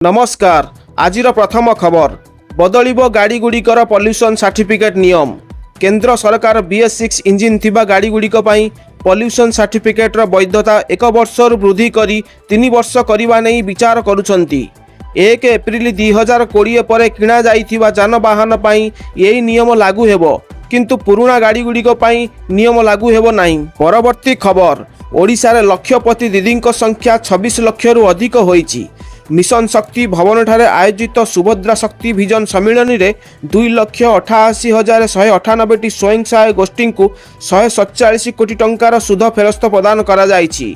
ନମସ୍କାର। ଆଜିର ପ୍ରଥମ ଖବର, ବଦଳିବ ଗାଡ଼ିଗୁଡ଼ିକର ପଲ୍ୟୁସନ୍ ସାର୍ଟିଫିକେଟ୍ ନିୟମ। କେନ୍ଦ୍ର ସରକାର ବିଏସ୍ 6 ଇଞ୍ଜିନ୍ ଥିବା ଗାଡ଼ିଗୁଡ଼ିକ ପାଇଁ ପଲ୍ୟୁସନ୍ ସାର୍ଟିଫିକେଟ୍ର ବୈଧତା ଏକ ବର୍ଷରୁ ବୃଦ୍ଧି କରି 3 ବର୍ଷ କରିବା ନେଇ ବିଚାର କରୁଛନ୍ତି। 1 ଏପ୍ରିଲ 2020 ପରେ କିଣାଯାଇଥିବା ଯାନବାହନ ପାଇଁ ଏହି ନିୟମ ଲାଗୁ ହେବ, କିନ୍ତୁ ପୁରୁଣା ଗାଡ଼ିଗୁଡ଼ିକ ପାଇଁ ନିୟମ ଲାଗୁ ହେବ ନାହିଁ। ପରବର୍ତ୍ତୀ ଖବର, ଓଡ଼ିଶାରେ ଲକ୍ଷପତି ଦିଦିଙ୍କ ସଂଖ୍ୟା 26 ଲକ୍ଷରୁ ଅଧିକ ହୋଇଛି। ମିଶନ ଶକ୍ତି ଭବନଠାରେ ଆୟୋଜିତ ସୁଭଦ୍ରା ଶକ୍ତି ଭିଜନ ସମ୍ମିଳନୀରେ 2,88,198ଟି ସ୍ୱୟଂ ସହାୟକ ଗୋଷ୍ଠୀଙ୍କୁ 147 କୋଟି ଟଙ୍କାର ସୁଧ ଫେରସ୍ତ ପ୍ରଦାନ କରାଯାଇଛି।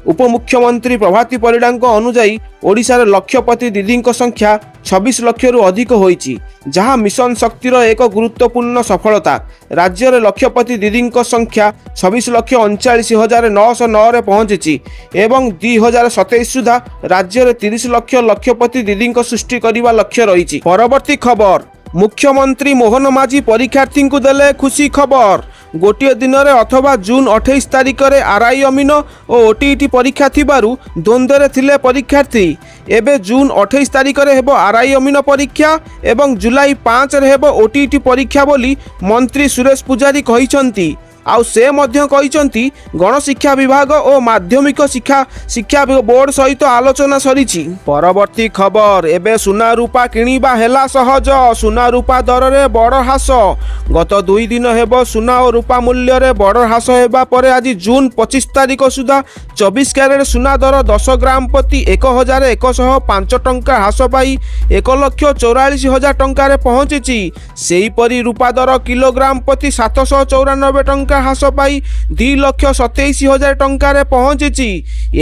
ଉପମୁଖ୍ୟମନ୍ତ୍ରୀ ପ୍ରଭାତୀ ପରିଡ଼ାଙ୍କ ଅନୁଯାୟୀ, ଓଡ଼ିଶାରେ ଲକ୍ଷପତି ଦିଦିଙ୍କ ସଂଖ୍ୟା 26 ଲକ୍ଷରୁ ଅଧିକ ହୋଇଛି, ଯାହା ମିଶନ ଶକ୍ତିର ଏକ ଗୁରୁତ୍ୱପୂର୍ଣ୍ଣ ସଫଳତା। ରାଜ୍ୟରେ ଲକ୍ଷପତି ଦିଦିଙ୍କ ସଂଖ୍ୟା 26,39,909ରେ ପହଞ୍ଚିଛି ଏବଂ 2027 ସୁଦ୍ଧା ରାଜ୍ୟରେ 30 ଲକ୍ଷ ଲକ୍ଷପତି ଦିଦିଙ୍କ ସୃଷ୍ଟି କରିବା ଲକ୍ଷ୍ୟ ରହିଛି। ପରବର୍ତ୍ତୀ ଖବର, ମୁଖ୍ୟମନ୍ତ୍ରୀ ମୋହନ ମାଝୀ ପରୀକ୍ଷାର୍ଥୀଙ୍କୁ ଦେଲେ ଖୁସି ଖବର। ଗୋଟିଏ ଦିନରେ ଅଥବା ଜୁନ୍ 28 ତାରିଖରେ ଆର୍ଆଇ ଅମିନ ଓ ଓଟିଇଟି ପରୀକ୍ଷା ଥିବାରୁ ଦ୍ୱନ୍ଦ୍ୱରେ ଥିଲେ ପରୀକ୍ଷାର୍ଥୀ। ଏବେ ଜୁନ୍ 28 ତାରିଖରେ ହେବ ଆର୍ଆଇ ଅମିନ ପରୀକ୍ଷା ଏବଂ ଜୁଲାଇ 5ରେ ହେବ ଓଟିଇଟି ପରୀକ୍ଷା ବୋଲି ମନ୍ତ୍ରୀ ସୁରେଶ ପୂଜାରୀ କହିଛନ୍ତି। ଆଉ ସେ ମଧ୍ୟ କହିଛନ୍ତି, ଗଣଶିକ୍ଷା ବିଭାଗ ଓ ମାଧ୍ୟମିକ ଶିକ୍ଷା ଶିକ୍ଷା ବୋର୍ଡ ସହିତ ଆଲୋଚନା ସରିଛି। ପରବର୍ତ୍ତୀ ଖବର, ଏବେ ସୁନା ରୂପା କିଣିବା ହେଲା ସହଜ। ସୁନା ରୂପା ଦରରେ ବଡ଼ ହ୍ରାସ। ଗତ 2 ଦିନ ହେବ ସୁନା ଓ ରୂପା ମୂଲ୍ୟରେ ବଡ଼ ହ୍ରାସ ହେବା ପରେ ଆଜି ଜୁନ୍ 25 ତାରିଖ ସୁଦ୍ଧା 24 କ୍ୟାରେଟ ସୁନା ଦର 10 ଗ୍ରାମ ପ୍ରତି 1105 ଟଙ୍କା ହ୍ରାସ ପାଇ 1,44,000 ଟଙ୍କାରେ ପହଞ୍ଚିଛି। ସେହିପରି ରୂପା ଦର କିଲୋଗ୍ରାମ ପ୍ରତି 794 ଟଙ୍କା ହ୍ରାସ ପାଇ 2,27,000 ଟଙ୍କାରେ ପହଞ୍ଚିଛି।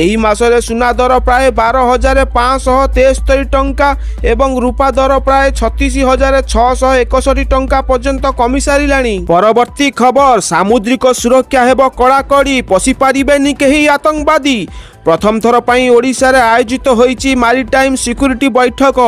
ଏହି ମାସରେ ସୁନା ଦର ପ୍ରାୟ 12,573 ଟଙ୍କା ଏବଂ ରୂପା ଦର ପ୍ରାୟ 36,661 ଟଙ୍କା ପର୍ଯ୍ୟନ୍ତ କମି ସାରିଲାଣି। ପରବର୍ତ୍ତୀ ଖବର, ସାମୁଦ୍ରିକ ସୁରକ୍ଷା ହେବ କଡ଼ାକଡ଼ି, ପଶିପାରିବେନି କେହି ଆତଙ୍କବାଦୀ। ପ୍ରଥମ ଥର ପାଇଁ ଓଡ଼ିଶାରେ ଆୟୋଜିତ ହୋଇଛି ମାରିଟାଇମ୍ ସିକ୍ୟୁରିଟି ବୈଠକ।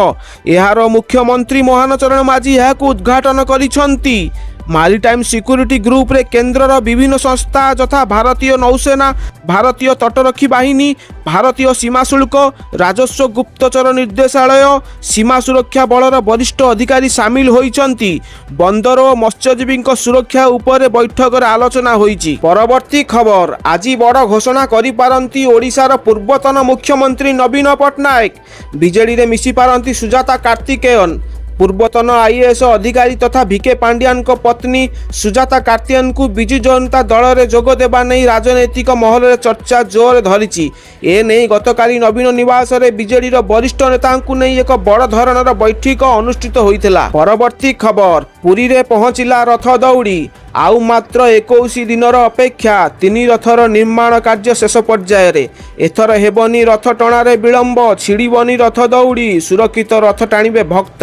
ଏହାର ମୁଖ୍ୟମନ୍ତ୍ରୀ ମୋହନ ଚରଣ ମାଝୀ ଏହାକୁ ଉଦ୍ଘାଟନ କରିଛନ୍ତି। ମାରିଟାଇମ୍ ସିକ୍ୟୁରିଟି ଗ୍ରୁପରେ କେନ୍ଦ୍ରର ବିଭିନ୍ନ ସଂସ୍ଥା ଯଥା ଭାରତୀୟ ନୌସେନା, ଭାରତୀୟ ତଟରକ୍ଷୀ ବାହିନୀ, ଭାରତୀୟ ସୀମା ଶୁଳ୍କ, ରାଜସ୍ୱ ଗୁପ୍ତଚର ନିର୍ଦ୍ଦେଶାଳୟ, ସୀମା ସୁରକ୍ଷା ବଳର ବରିଷ୍ଠ ଅଧିକାରୀ ସାମିଲ ହୋଇଛନ୍ତି। ବନ୍ଦର ଓ ମତ୍ସ୍ୟଜୀବୀଙ୍କ ସୁରକ୍ଷା ଉପରେ ବୈଠକରେ ଆଲୋଚନା ହୋଇଛି। ପରବର୍ତ୍ତୀ ଖବର, ଆଜି ବଡ଼ ଘୋଷଣା କରିପାରନ୍ତି ଓଡ଼ିଶାର ପୂର୍ବତନ ମୁଖ୍ୟମନ୍ତ୍ରୀ ନବୀନ ପଟ୍ଟନାୟକ। ବିଜେଡ଼ିରେ ମିଶିପାରନ୍ତି ସୁଜାତା କାର୍ତ୍ତିକେୟନ। ପୂର୍ବତନ ଆଇଏଏସ୍ ଅଧିକାରୀ ତଥା ଭିକେ ପାଣ୍ଡିଆନଙ୍କ ପତ୍ନୀ ସୁଜାତା କାର୍ତ୍ତିକେୟନଙ୍କୁ ବିଜୁ ଜନତା ଦଳରେ ଯୋଗ ଦେବା ନେଇ ରାଜନୈତିକ ମହଲରେ ଚର୍ଚ୍ଚା ଜୋର ଧରିଛି। ଏ ନେଇ ଗତକାଲି ନବୀନ ନିବାସରେ ବିଜେଡ଼ିର ବରିଷ୍ଠ ନେତାଙ୍କୁ ନେଇ ଏକ ବଡ଼ ଧରଣର ବୈଠକ ଅନୁଷ୍ଠିତ ହୋଇଥିଲା। ପରବର୍ତ୍ତୀ ଖବର, ପୁରୀରେ ପହଞ୍ଚିଲା ରଥ ଦଉଡ଼ି। ଆଉ ମାତ୍ର 21 ଦିନର ଅପେକ୍ଷା। ତିନି ରଥର ନିର୍ମାଣ କାର୍ଯ୍ୟ ଶେଷ ପର୍ଯ୍ୟାୟରେ। ଏଥର ହେବନି ରଥ ଟଣାରେ ବିଳମ୍ବ, ଛିଡ଼ିବନି ରଥ ଦଉଡ଼ି, ସୁରକ୍ଷିତ ରଥ ଟାଣିବେ ଭକ୍ତ।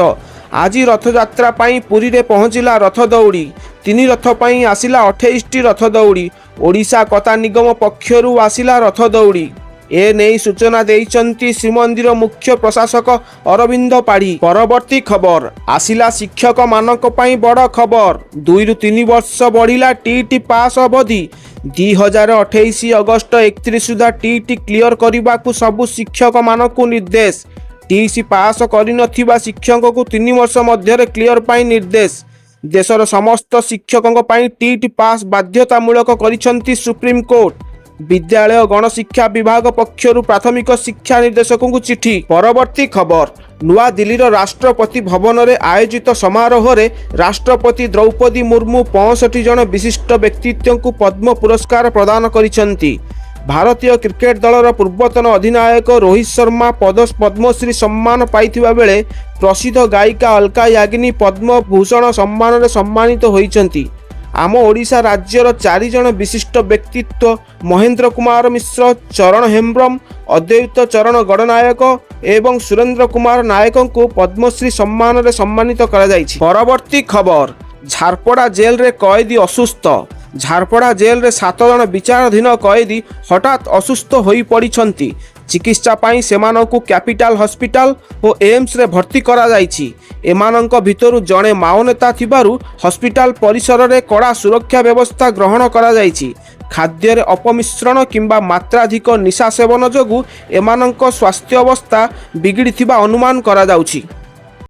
ଆଜି ରଥଯାତ୍ରା ପାଇଁ ପୁରୀରେ ପହଞ୍ଚିଲା ରଥ ଦଉଡ଼ି। ତିନି ରଥ ପାଇଁ ଆସିଲା 28ଟି ରଥ ଦଉଡ଼ି। ଓଡ଼ିଶା କତା ନିଗମ ପକ୍ଷରୁ ଆସିଲା ରଥ ଦଉଡ଼ି। ଏ ନେଇ ସୂଚନା ଦେଇଛନ୍ତି ଶ୍ରୀମନ୍ଦିର ମୁଖ୍ୟ ପ୍ରଶାସକ ଅରବିନ୍ଦ ପାଢ଼ୀ। ପରବର୍ତ୍ତୀ ଖବର, ଆସିଲା ଶିକ୍ଷକମାନଙ୍କ ପାଇଁ ବଡ଼ ଖବର। 2ରୁ 3 ବର୍ଷ ବଢ଼ିଲା ଟିଇଟି ପାସ୍ ଅବଧି। 2028 ଅଗଷ୍ଟ 31 ସୁଦ୍ଧା ଟିଇଟି କ୍ଲିୟର କରିବାକୁ ସବୁ ଶିକ୍ଷକମାନଙ୍କୁ ନିର୍ଦ୍ଦେଶ। ଟିଇଟି ପାସ୍ କରିନଥିବା ଶିକ୍ଷକଙ୍କୁ 3 ବର୍ଷ ମଧ୍ୟରେ କ୍ଲିୟର ପାଇଁ ନିର୍ଦ୍ଦେଶ। ଦେଶର ସମସ୍ତ ଶିକ୍ଷକଙ୍କ ପାଇଁ ଟିଇଟି ପାସ୍ ବାଧ୍ୟତାମୂଳକ କରିଛନ୍ତି ସୁପ୍ରିମକୋର୍ଟ। ବିଦ୍ୟାଳୟ ଗଣଶିକ୍ଷା ବିଭାଗ ପକ୍ଷରୁ ପ୍ରାଥମିକ ଶିକ୍ଷା ନିର୍ଦ୍ଦେଶକଙ୍କୁ ଚିଠି। ପରବର୍ତ୍ତୀ ଖବର, ନୂଆଦିଲ୍ଲୀର ରାଷ୍ଟ୍ରପତି ଭବନରେ ଆୟୋଜିତ ସମାରୋହରେ ରାଷ୍ଟ୍ରପତି ଦ୍ରୌପଦୀ ମୁର୍ମୁ 65 ଜଣ ବିଶିଷ୍ଟ ବ୍ୟକ୍ତିତ୍ୱଙ୍କୁ ପଦ୍ମ ପୁରସ୍କାର ପ୍ରଦାନ କରିଛନ୍ତି। ଭାରତୀୟ କ୍ରିକେଟ ଦଳର ପୂର୍ବତନ ଅଧିନାୟକ ରୋହିତ ଶର୍ମା ପଦ୍ମଶ୍ରୀ ସମ୍ମାନ ପାଇଥିବା ବେଳେ ପ୍ରସିଦ୍ଧ ଗାୟିକା ଅଲକା ୟାଗ୍ନିକ ପଦ୍ମଭୂଷଣ ସମ୍ମାନରେ ସମ୍ମାନିତ ହୋଇଛନ୍ତି। ଆମ ଓଡ଼ିଶା ରାଜ୍ୟର ଚାରିଜଣ ବିଶିଷ୍ଟ ବ୍ୟକ୍ତିତ୍ୱ ମହେନ୍ଦ୍ର କୁମାର ମିଶ୍ର, ଚରଣ ହେମ୍ବ୍ରମ, ଅଦ୍ୱୈତ ଚରଣ ଗଡ଼ନାୟକ ଏବଂ ସୁରେନ୍ଦ୍ର କୁମାର ନାୟକଙ୍କୁ ପଦ୍ମଶ୍ରୀ ସମ୍ମାନରେ ସମ୍ମାନିତ କରାଯାଇଛି। ପରବର୍ତ୍ତୀ ଖବର, ଝାରପଡ଼ା ଜେଲରେ କଏଦୀ ଅସୁସ୍ଥ। ଝାରପଡ଼ା ଜେଲରେ ସାତ ଜଣ ବିଚାରାଧୀନ କଏଦୀ ହଠାତ୍ ଅସୁସ୍ଥ ହୋଇପଡ଼ିଛନ୍ତି। ଚିକିତ୍ସା ପାଇଁ ସେମାନଙ୍କୁ କ୍ୟାପିଟାଲ ହସ୍ପିଟାଲ ଓ ଏମ୍ସରେ ଭର୍ତ୍ତି କରାଯାଇଛି। ଏମାନଙ୍କ ଭିତରୁ ଜଣେ ମାଓନେତା ଥିବାରୁ ହସ୍ପିଟାଲ ପରିସରରେ କଡ଼ା ସୁରକ୍ଷା ବ୍ୟବସ୍ଥା ଗ୍ରହଣ କରାଯାଇଛି। ଖାଦ୍ୟରେ ଅପମିଶ୍ରଣ କିମ୍ବା ମାତ୍ରାଧିକ ନିଶା ସେବନ ଯୋଗୁଁ ଏମାନଙ୍କ ସ୍ୱାସ୍ଥ୍ୟ ଅବସ୍ଥା ବିଗିଡ଼ିଥିବା ଅନୁମାନ କରାଯାଉଛି।